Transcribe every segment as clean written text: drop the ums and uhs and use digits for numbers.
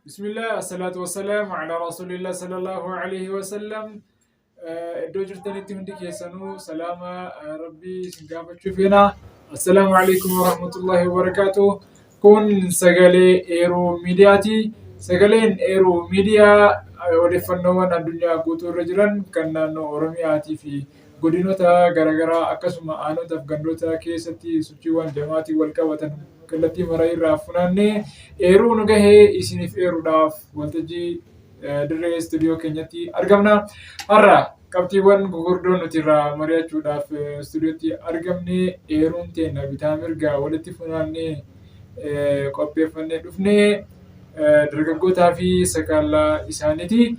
Bismillah, asalaatu wassalaam ala rasuulillah sallallahu alaihi wasallam. Iddoo jirtanitti hundi keessanuu salaama rabbii isin gaafachuu feena. Assalaamu alaikum warahmatullahi wabarakaatu. Kun sagalee Eeruu Miidiyaati. Sagaleen Eeruu Miidiyaa odeeffannoowwan addunyaa guutuu irra jiran kan naannoo Oromiyaatii fi godinoota garaagaraa akkasuma aanotaaf gandoota keessatti sochiiwwan jamaatiin wal qabatan kallattii mara irraa funaannee eeruu nu gahee isiniif eeruudhaaf waltajjii dirree istuudiyoo keenyatti argamna. Har'a qabxiiwwan gurguddoo nuti irraa mari'achuudhaaf istuudiyootti argamne eeruun teenna bitaa mirga walitti funaannee qopheeffannee dhufne dargaggootaa fi sakaallaa isaaniiti.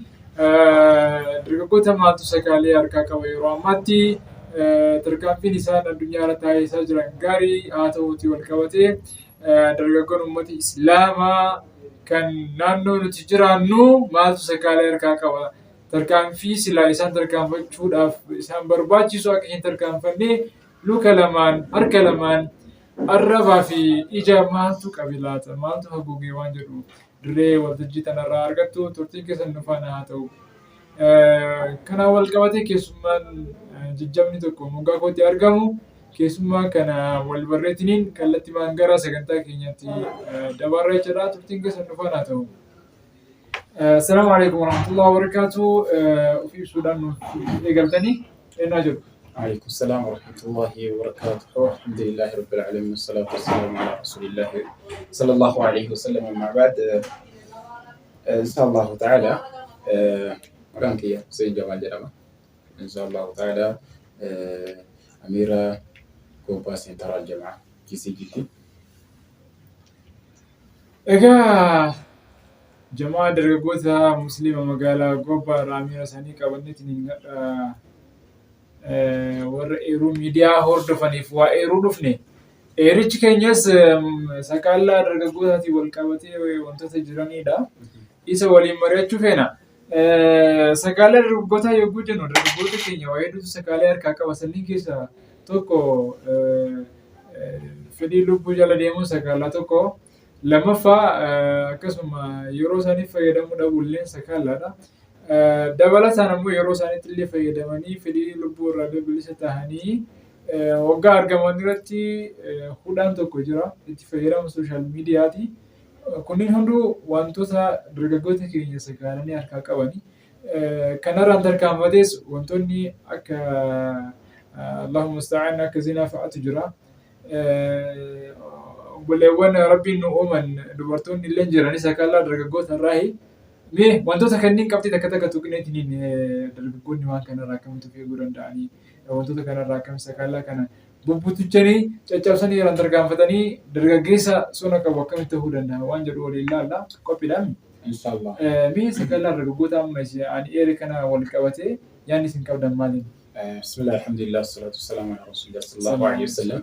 Dargaggoota maaltu sakaalee harkaa qaba yeroo ammaatti? Tarkaanfiin isaan addunyaa irra taasisaa jiran gaarii haa ta'uutii wal qabatee dargaggoon uummata Islaamaa kan naannoo nuti jiraannu maaltu sakaalee harkaa qaba? Tarkaanfii silaa isaan tarkaanfachuudhaaf isaan barbaachisu akka hin tarkaanfanne luka lamaan, harka lamaan, arrabaa fi ija maaltu qabe laata? Maaltu haguugee waan jedhu dirree waltajjii tanarraa argattu turtiin keessan nu faana haa ta'u. Kanaan wal qabatee keessummaan jajjabni tokko moggaa kootti argamu. Keessummaa kana wal barreetiniin kallattimaan gara sagantaa keenyaatti dabarra jechuudha. Turtiin keessan nu faana haa ta'u. Assalaamu alaikum warahmatullahi wabarakatuh. Of ibsuudhaan nuuf eegaltanii ennaa jiru. عليكم السلام ورحمة الله وبركاته. الحمد لله رب العالمين، والصلاة والسلام على رسول الله صلى الله عليه وسلم. أما بعد، إن شاء الله تعالى، maqaan kiyya Hussein Jamaal jedhama. إن شاء الله تعالى Amiira Gobbaa Central Jamaa GCGtti. Egaa jamaa dargaggoota musliima magaalaa Gobbaa irraa amiira isaanii qabanneetiin warra eeruu miidiyaa hordofaniif waa eeruu dhufne. Eerichi keenyas sakaallaa dargaggootaatiin wal qabatee wantoota jiranidha. Isa waliin mari'achuu feena. Sakaalaa dargaggootaa yogguu jennu dargaggoota keenya waa hedduutu sakaalee harkaa qaba. Sanniin keessaa tokko fedhii lubbuu jala deemuun sakaalaa tokko. Lammaffaa akkasuma yeroo isaaniif fayyadamuu dhabuullee sakaalaadha. Dabalataan ammoo yeroo isaaniitti illee fayyadamanii fedhii lubbuu irraa illee bilisa ta'anii waggaa argaman irratti hudhaan tokko jira. Itti fayyadama social miidiyaati. Kunniin hunduu wantoota dargaggoota keenya sakaalanii harkaa qabani. Kanarraan tarkaanfatees wantoonni akka Allahu musta'aan akka zinaa fa'atu jira. Obboleewwan Rabbiin nu uuman dubartoonni illee jirani sakaalaa dargaggoota irraahi. Mee wantoota kanneen qabxii takka takka tuqneetiin dargaggoonni waan kanarraa akkamitti of eeguu danda'anii, wantoota kanarraa akkamitti sakaalaa kana bubbutuchanii caccabsanii irraan tarkaanfatanii dargaggeessa sona qabu akkamitti ta'uu danda'a waan jedhu waliin ilaalla. Qophiidhaan. Inshallah. Mee sakaalaa dargaggoota amma isin ani eere kana wal qabatee yaadni isin qabdan maali? Bismillah, alhamdulillah, wassalatu wassalamu ala rasulillah sallallahu alaihi wasallam.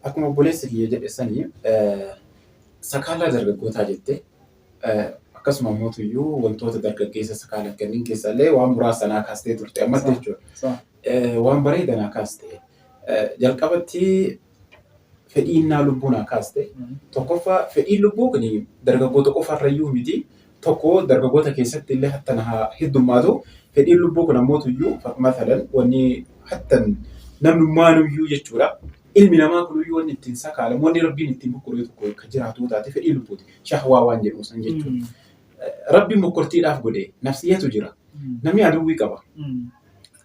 Akkuma obboleessi kiyya jedhe sanii sakaalaa dargaggootaa jette, akkasuma mootuyyuu wantoota dargaggeessa sakaalan kanneen keessallee waan muraasa naa kaastee turte ammatti jechuudha. Waan bareeda naa kaaste. Jalqabatti fedhiinnaa lubbuu naa kaaste. Tokkoffaa, fedhiin lubbuu kun dargaggoota qofarrayyuu miti. Tokko dargaggoota keessatti illee hattan haa heddummaatu. Fedhiin lubbuu kun ammootuyyuu masalan wanni hattan namnummaanuyyuu jechuudha. Ilmi namaa kunuyyuu wanni ittiin sakaalamu, wanni Rabbiin ittiin mokkoree tokko kan jiraatu taate fedhii lubbuuti. Shahwaa waan jedhamu san jechuudha. Rabbiin mokkortiidhaaf godhe nafsiyyatu jira. Namni aduwwii qaba.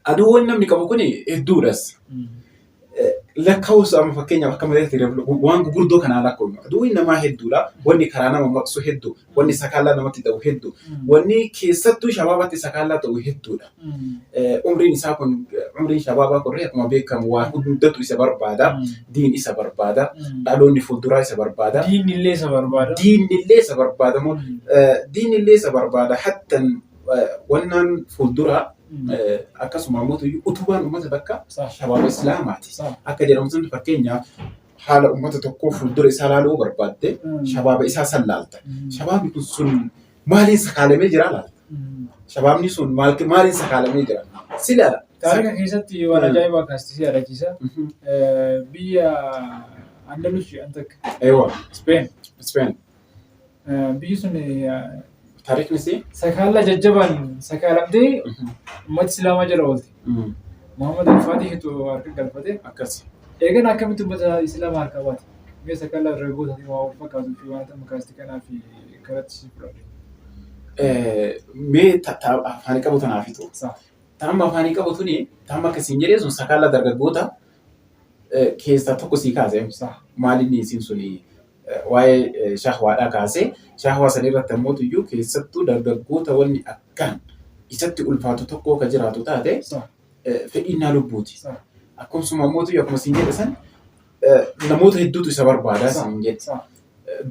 Aduwwan namni qabu kun hedduudhas. Lakkaa'us amma fakkeenyaaf akka malee waan gurguddoo kanaa lakkaa'u. Aduwwiin namaa hedduudha. Wanni karaa nama maqsu hedduu. Wanni sakaallaa namatti ta'u hedduu. Wanni keessattuu shabaabatti sakaallaa ta'u hedduudha. Umriin isaa kun, umriin shabaabaa kun akkuma beekamu waa hundatu isa barbaada. Diin isa barbaada. Dhaloonni fuulduraa isa barbaada. Diinni illee isa barbaada. Diinni illee isa barbaada. Diinni illee isa barbaada. Hattan wannaan fuulduraa akkasuma ammoo utubaan uummata takka shabaaba islaamaati. Akka jedhamu sun fakkeenyaaf haala uummata tokkoo fuuldura isaa laaluu barbaadde shabaaba isaa san laalta. Shabaabni kun sun maaliin sakaalamee jira laalta? Shabaabni sun maaliin sakaalamee jira? Sila Taarika keessatti waan ajaa'ibaa kaasti si yaadachiisa. Biyya Andalus jedhan takka. Eewa. Speen. Speen. Biyyi sun Taariikni isii? Sakaallaa jajjabaan sakaalamtee uummata Islaamaa jala oolte. Muhammad Al-Faatihitu harka galfate. Akkasi. Eegan akkamitti uummata Islaamaa harkaa baate? Mee sakaallaa dargaggootaatiin waa wal fakkaatuu fi waan amma kaaste kanaa fi karatti si fudhadhe. Mee afaanii qabu tanaafitu. Ta amma afaanii qabu tuni ta amma akkasiin jedhee sun sakaallaa dargaggoota keessaa tokko sii kaase. Maalinni isiin suni waa'ee shahwaadhaa kaasee shahwaa san irratti ammoo iyyuu keessattuu dargaggoota wanni akkaan isatti ulfaatu tokko ka jiraatu taate fedhiinnaa lubbuuti. Akkasuma ammoo iyyuu akkuma siin jedhe san namoota hedduutu isa barbaadaa siin jedhe.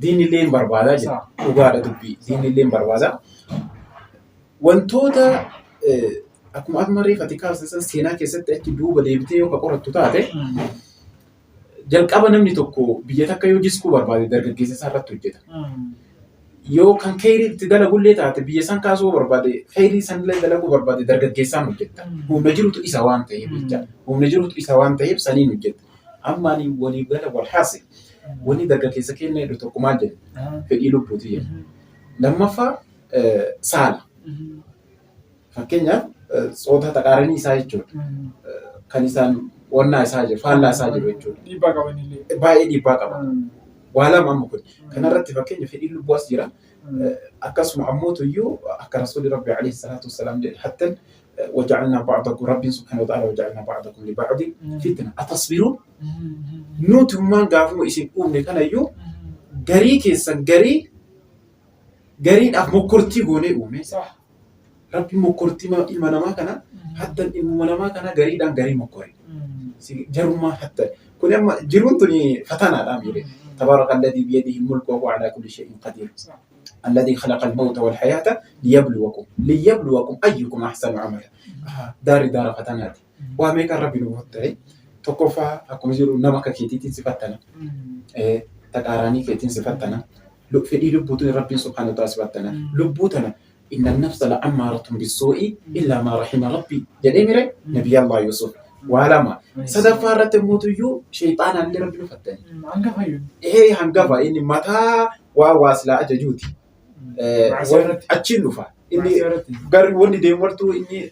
Diinni illee hin barbaadaa jedhe. Dhugaadha dubbii. Diinni illee hin barbaadaa. Wantoota akkuma amma reef ati kaafte san seenaa keessatti achi duuba deebitee yoo ka qorattu taate jalqaba namni tokko biyya takka yoo jiskuu barbaade dargaggeessa isaa irratti hojjeta. Yoo kan kheyrii itti dalagullee taate biyya san kaasuu barbaade kheyrii sanillee dalaguu barbaade dargaggeessaan hojjeta. Humna jirutu isa waan ta'eef jecha. Humna jirutu isa waan ta'eef saniin hojjeta. Amma ani walii gala wal haase wanni dargaggeessa keenya jedhu tokko maal jenna? Fedhii lubbuuti jenna. Lammaffaa saala. Fakkeenyaaf tsoota taqaaranii isaa jechuudha. Kan isaan wannaa isaa jiru, faallaa isaa jiru jechuudha. Dhiibbaa qabanillee. Baay'ee dhiibbaa qaba. Waa lama amma kun. Kanarratti fakkeenya fedhiin lubbuu as jira. Akkasuma ammoo tuyyuu akka rasuulli rabbi alayhi salaatu wassalaam jedhe hattan waja'alnaa ba'dakum rabbiin subhaanahu wa ta'ala waja'alnaa ba'dakum li ba'din fitna atasbiruun nuti hummaan gaafuma isin uumne kanayyuu garii keessan garii gariidhaaf mokkortii goonee uume. Rabbi mokkortii ilma namaa kana hattan ilmuma namaa kana gariidhaan garii mokkore. Jarummaa hattan. Kun amma jiruun tuni fatanaadha miire. Tabaaraka alladhii biyadihi mulku wa huwa alaa kulli shay'in qadiir. Alladhii khalaqa al-mawta wal hayaata liyabluwakum liyabluwakum ayyukum ahsanu amala. Daarri daara fatanaati. Waa meeqaan rabbi nu fattane. Tokkoffaa akkuma jiru nama akka keetiitiin si fattana. Taqaaraanii keetiin si fattana. Fedhii lubbuutiin rabbiin subhaanahu wa ta'ala si fattana. Lubbuu tana inna nafsa la ammaaratun bissuu'i illaa maa rahima rabbi jedhee mire nabiyyi Allah Yusuf. Waa lama. Sadaffaa irratti immoo tuyyuu sheexaanaan illee rabbi nu fattane. Hangafa iyyuu. Ee hangafa inni mataa waa waa silaa ajajuuti. Maasiyaa irratti. Achiin dhufa. Inni Maasiyaa irratti. garri wanni deemu martuu inni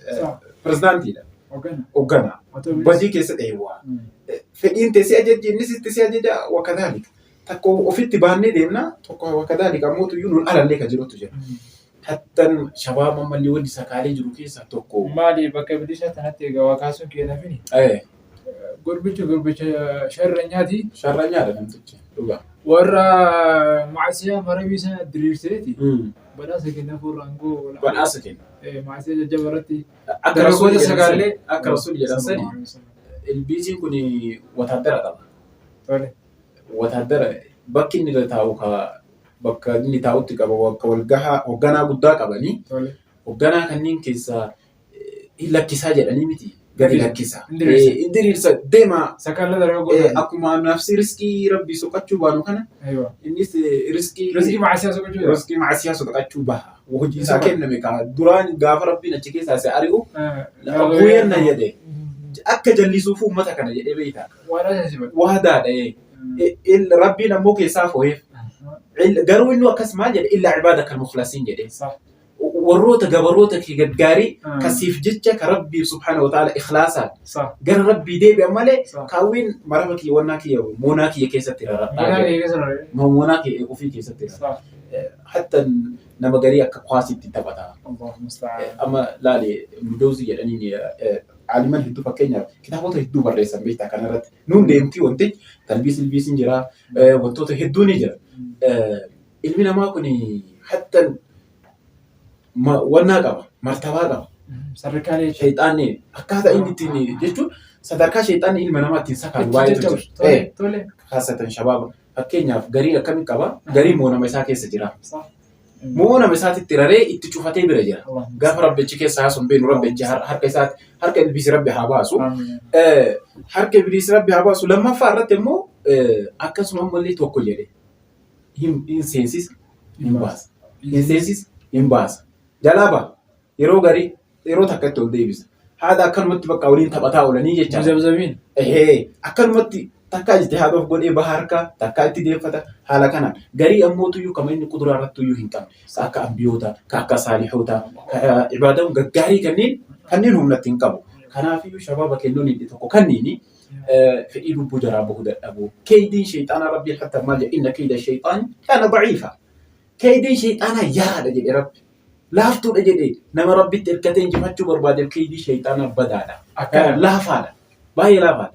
pirezidaantiidha. Hoggana. Hoggana. Otoo bilis. Badii keessa dheewwa. Fedhiin tee si ajajji inni sitti si ajaja wakadaalika. Takka ofitti baannee deemna tokko wakadaalika ammoo tuyyuu nun alallee ka jirutu jira. Hattan shabaab ammallee wanni sakaalee jiru keessaa tokko. Maali bakka bilisa tanatti egaa waa kaasuun kee nafini. Gurbichi gurbicha sharranyaati. Sharranyaadha namtichi dhugaa. Warra maasiyaa marabii sana diriirseeti. Badhaasa kenna fuurra aangoo. Badhaasa kenna. Maasiyaa jajjaba irratti. Akka rasuulli Dargaggoota jedhan sagaallee. sani akka rasuulli jedhan sani ilbiisiin kun wataaddara qaba. Tole. Wataaddara bakki inni irra taa'u ka bakka inni taa'utti qaba bakka walgahaa hogganaa guddaa qabanii Tole. hogganaa kanneen keessaa hin lakkisaa jedhanii miti gadi lakkisa. Hin diriirsa. Hin diriirsa deemaa Sakalla dargaggoota. Akkuma nafsi riskii rabbii soqachuu baanu kana Aywa. innis riskii Riskii maasiyaa soqachuu. riskii maasiyaa soqachuu baha. Hojii isaa kenname kaa duraan gaafa rabbiin achi keessaa isa ari'u guyyanna jedhe akka jallisuuf uummata kana jedhee beektaa. Waadaa sibata. Waadaadha ee. Rabbiin ammoo keessaa foo'eef. Garuu inni akkas maal jedhe illaa ibaadaka al-mukhlasiin jedhe. Warroota gabaroota kee gaggaarii ka siif jecha ka rabbiif subhaanahu wa ta'ala ikhlaasaan gara rabbii deebi'an malee kaawwiin maraba kiyya wannaa kiyya moonaa kiyya keessatti rarra'a. Moonaa kiyya ofii keessatti rarra'a. Hatta nama garii akka kwaasiitti taphata. Amma laali Ibnu jedhaniin aaliman hedduu fakkeenyaaf kitaabota hedduu barreessan beektaa kanarratti. Nuun deemtii wanti talbiis ilbiisiin jira wantoota hedduu ni jira. Ilmi namaa kun hatta wannaa qaba martabaa qaba. Sadarkaalee jechuudha. Shayxaanni akkaataa inni ittiin jechuun sadarkaa shayxaanni ilma namaa ittiin sakaalu baay'eetu jira. Tole. Tole. Kaasatan shabaaba. Fakkeenyaaf garii akkamii qaba? Garii moonama isaa keessa jira. Moonama isaatitti raree itti cufatee bira jira. Gaafa rabbichi keessa haasuu hin beeknu rabbichi harka isaatti harka ibliisi rabbi haa baasu. Harka ibliisi rabbi haa baasu. Lammaffaa irratti immoo akkasuma ammallee tokko jedhe hin seensisa hin baasa. Hin seensisa hin baasa. Jalaa baha. Yeroo garii yeroo takka itti ol deebisa. Haadha akkanumatti bakka waliin taphataa oolanii jecha. Muzabzabiin. Ehee akkanumatti Takkaa ijtihaada of godhee baha harkaa, takkaa itti deeffata haala kanaan. Garii ammootuyyuu kama inni quduraa irrattuyyuu hin qabne. Ka akka ambiyootaa, ka akka saalihootaa, ka ibaadawwan gaggaarii kanneen kanneen humna itti hin qabu. Kanaafiyyuu shabaaba kennuun inni tokko kanniini fedhii lubbuu jaraa bahu dadhabuu. Keeydiin sheeyxaanaa Rabbiin hatta maal jedhe inna keeyda sheeyxaani kaana daciifa. Keeydiin sheeyxaanaa yaraadha jedhe Rabbi. Laaftuudha jedhe nama Rabbitti hirkatee injifachuu barbaadeef keeydii sheeyxaanaa badaadha. Akkana. Laafaadha. Baay'ee laafaadha.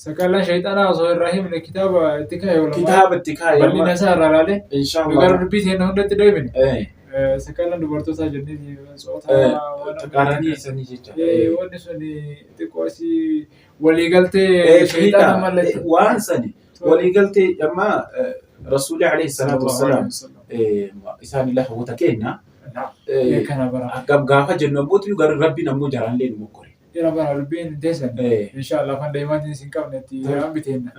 Sakaalaan shayxaanaa osoo irraa himne kitaaba itti kaa'e olamaa. Kitaaba itti kaa'e Bal'ina amma isaa irraa ilaalee. Nu gara inshaallah. dubbii teenya hundatti deebine. Eh, Sakaalaan dubartootaa jennee tsoota eh, waan Taqaaranii sanii jecha. Wanni sun xiqqoo asii waliigaltee Eh, shayxaana fiixa. mallattoo. Waan sani waliigaltee amma Rasuulli alayhi salaatu wassalaam isaan illee hawwata kenna. Kana bara. Akkam gaafa jennu abbootu garuu rabbiin ammoo jaraallee nu mokkore. Dhira bara dubbiin hin teessan. Inshallah afaan daa'imaatiin isin qabne itti waan biteenna.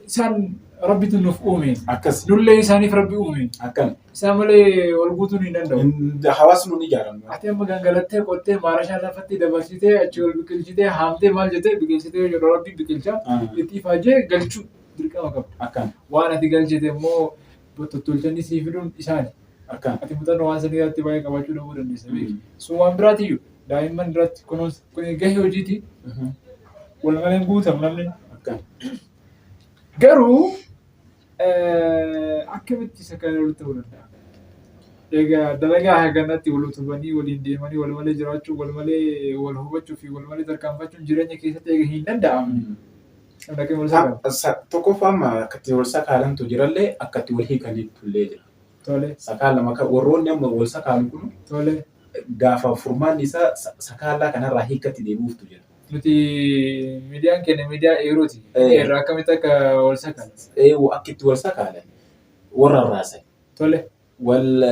Isaan rabbitu nuuf uume. Akkas. Nullee isaaniif rabbi uume. Akkana. Isaan malee wal guutuun hin danda'u. Hawaasni nu ijaaramu. Ati amma gangalattee qottee maarashaa lafatti dabarsitee achi ol biqilchitee haamtee maal jettee biqilchitee yeroo rabbi biqilcha itti ifaajee galchuu dirqama qabda. Akkana. Waan ati galchite immoo tottolchanii sii fiduun isaani. Akkana. Ati muuxannoo waan sanii irratti baay'ee qabaachuu dhabuu dandeessa beeki. Sun waan biraatiyyuu daa'imman irratti kunuunsa kun gahee hojiiti wal malee hin guutamu namni. Akkana. Garuu akkamitti isa kana walitti ta'uu danda'a? Egaa dalagaa haganatti wal utubanii waliin deemanii wal malee jiraachuu wal malee wal hubachuu fi wal malee tarkaanfachuun jireenya keessatti eega hin danda'amne. Namni akkamiin wal sakaala? Tokkoffaa amma akkatti wal sakaalantu jirallee akkatti wal hiikaniitu illee jira. Tole. Sakaala maka warroonni amma wal sakaalu kun Tole. gaafa furmaanni isaa sakaalaa kanarraa hiikatti deebi'uuftu jira. Nuti miidiyaan keenya miidiyaa eeruuti. Eerraa akkamitti akka wal sakaalan? Akka itti wal sakaalan warra raasan. Tole. Wal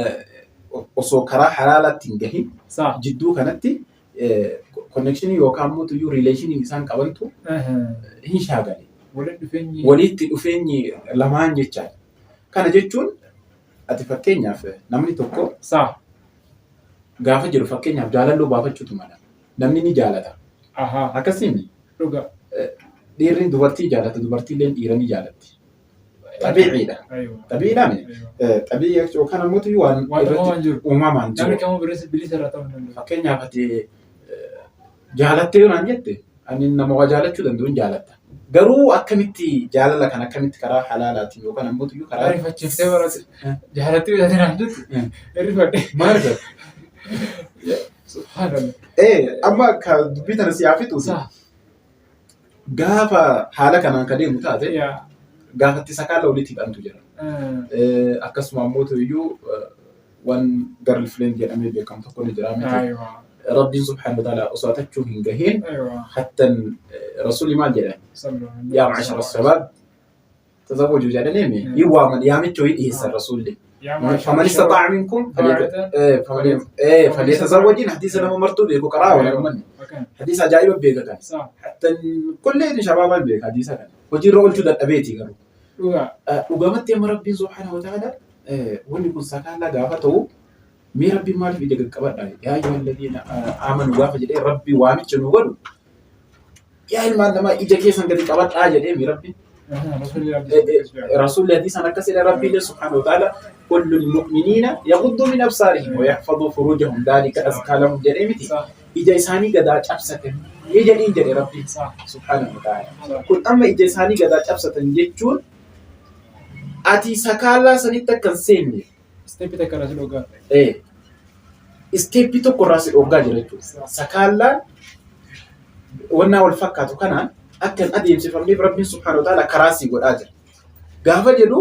osoo karaa halaalaatti hin gahin Saa. jidduu kanatti konnekshinii yookaan immoo tuyyuu riileeshiniin isaan qabantu hin shaagale. Walitti dhufeenyi. Walitti dhufeenyi lamaan jechaadha. Kana jechuun ati fakkeenyaaf namni tokko Saa. gaafa jedhu fakkeenyaaf jaalalloo baafachuutu mala. Namni ni jaalata. Ahaa. Akkasiin Dhuga. dhiirri dubartii jaalata, dubartiilleen dhiira ni jaalatti. Xabiiciidha. Aywa. Xabiidhaan Aywa. xabii'i yookaan ammoo waan Waan irratti uumamaan jiru. uumamaan Namni jiru. kamuu bilisa irraa ta'uu hin danda'u. Fakkeenyaaf ati jaalattee yoo naan jette ani nama waa jaalachuu danda'u hin jaalatta. Garuu akkamitti jaalala kan akkamitti karaa halaalaatiin yookaan ammoo karaa Ariifachiiftee barate. Jaalattee bitatee naan jettu. Irrifadhe. Maal godha? Subhaanallah. Amma akka dubbii tana si haa fixuuti. Saa. Gaafa haala kanaan ka deemu taate Yaa. gaafa itti sakaala walitti hidhantu jira. Akkasuma ammoo iyyuu waan girlfriend jedhamee beekamu tokko ni jira miti. Aywa. Rabbiin subhaanahu wa ta'ala osoo atachuu hin gahin Aywa. hattan rasuulli maal jedhan Sallallahu yaa ma'ashara shabaab tazawwaju jedhanii hin waaman yaamicha wayii dhiyeessan rasuulli. Yaa ma'ashara فمن استطاع منكم فليتزوج حديث nama martuu beeku karaa wal uummanni Akkana. hadiisa ajaa'iba beeka kan Saa. hattan kullee shabaabaan beeka hadiisa kana hojiirra oolchuu dadhabeeti garuu. Dhugaa. Dhugamatti amma rabbiin subhaanahu wa ta'ala wanni kun sakaallaa gaafa ta'u mee rabbiin maaliif ija qaqqabadha yaa ayyuha alladhiina aamanu gaafa jedhee rabbi waamicha nu godhu yaa ilmaan namaa ija keessan gadi qabadhaa jedhee mi rabbiin. Rasuulli Rabbi. Rasuulli hadiisaan akkas jedha rabbi illee subhaanahu wa ta'ala kullu mu'miniina yaghuddu min absaarihim wa yahfadhu furujahum dhalika azkaa lahum jedhee miti Saa. ija isaanii gadaa cabsatan ni jedhiin jedhe rabbiin Saa. subhaanahu wa ta'ala. Saa. Kun amma ija isaanii gadaa cabsatan jechuun ati sakaalaa sanitti akka hin seenne Isteeppi takka irraa si dhogaa. isteeppii tokko irraa si dhooggaa jira jechuudha. Sakaallaan wannaa wal fakkaatu kanaan akka hin adeemsifamneef rabbiin subhaanahu wa ta'ala karaa si godhaa jira. Gaafa jedhu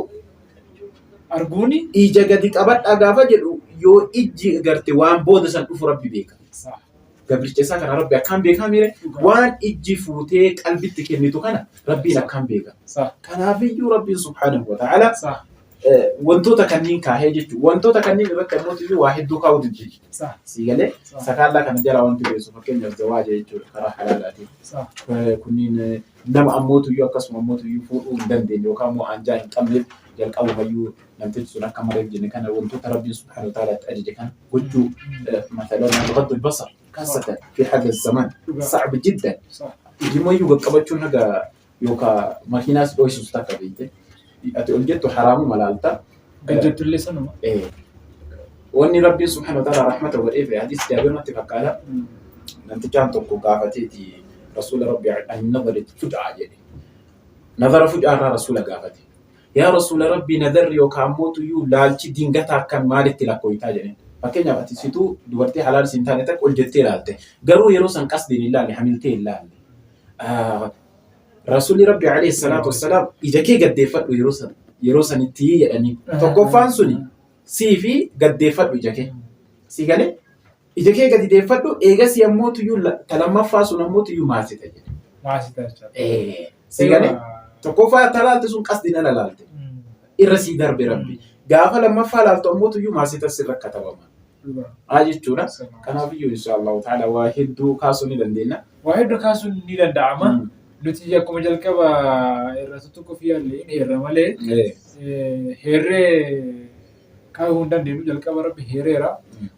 Arguuni. ija gadi qabadhaa gaafa jedhu yoo ijji garte waan booda san dhufu rabbi beeka. Saa. Gabricha isaa kana rabbi akkaan beekaa miire waan ijji fuutee qalbitti kennitu kana rabbiin akkaan beeka. Saa. Kanaafiyyuu rabbiin subhaanahu wa ta'ala Saa. wantoota kanneen kaahee jechuudha. Wantoota kanneen irratti ammoo iyyuu waa hedduu kaa'uu dandeenya. Saa. Sii galee Saa. sakaallaa kana jalaa wanti beessu fakkeenyaaf zawaaja jechuudha karaa halaalaatiin. Saa. Kunniin nama ammootuyyuu akkasuma ammootuyyuu fuudhuu hin dandeenye yookaan immoo anjaa hin qabneef jalqabumayyuu namtichi sun akka mareef jenne kana wantoota rabbiin subhaanahu wa ta'ala itti ajaje kana gochuu مثلا غض البصر خاصة في هذا الزمان Dhugaa. صعب جدا Saa. Ijimayyuu qaqqabachuun haga yookaan makiinaas dhohisus takka beekte. Ati ol jettu haraamuma laalta. Gajjattullee sanuma. Wanni Rabbiin subhaanahu wa ta'ala rahmata godheef hadiis Jaabir natti fakkaata. Namtichaan tokko gaafateeti Rasuula Rabbi an nadari fujaa jedhe. Nadara fujaa irraa Rasuula gaafate. Yaa Rasuula Rabbii, nadarri yookaan ammoo tuyyuu laalchi dingataa akkam maalitti lakkooytaa jedheen. Fakkeenyaaf, ati situu dubartii halaal siin taane takka ol jettee ilaalte. Garuu yeroo san qasdiin hin laalle, hamiltee hin laalle. Rasuulli Rabbi alayhi salaatu wassalaam ija kee gaddeeffadhu yeroo san yeroo sanitti jedhanii. Tokkoffaan suni sii fi gaddeeffadhu ija kee. Si galee ija kee gadi deeffadhu, eegasii ammoo tuyyuu ta lammaffaa sun ammoo tuyyuu maasita jedhe. Maasita jechaadha. Si galee tokkoffaa ta laalte sun qasdiin ala laalte. Irra sii darbe Rabbi. Gaafa lammaffaa laaltu ammoo tuyyuu maasita sirra katabama. Haa jechuudha. Kanaafiyyuu insha Allahu ta'ala waa hedduu kaasuu ni dandeenya. Waa hedduu kaasuun ni danda'ama. Nuti akkuma jalqaba irra tokko fi yaalle hin heerra malee heerree kaa'uu hin dandeenyu, jalqaba Rabbi heereera.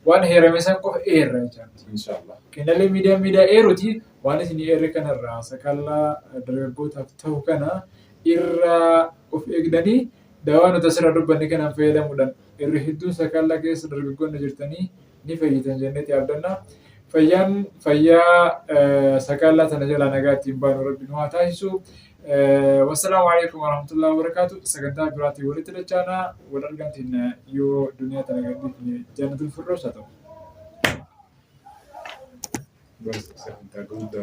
Waan heerame san qofa eerra jechaadha. Insha Allah. Kennallee miidiyaa eeruti waan isin eerre kanarraa sakallaa dargaggootaaf ta'u kana irraa of eegdanii dawaa nuti asirraa dubbanne kanaan fayyadamuudhaan irri hedduun sakallaa keessa dargaggoonni jirtanii ni fayyitan jenneeti abdanna. Fayyaan fayyaa sakallaa tana jalaa nagaa ittiin baanu Rabbi nu haa taasisu. Wassalaamu alaikum warahmatullahi wabarakatuh. Sagantaa biraatiin walitti dachaanaa wal argantiin yoo duniyaa tana gadhiifne jannatul firdaus haa ta'u. Sagantaa guddaa.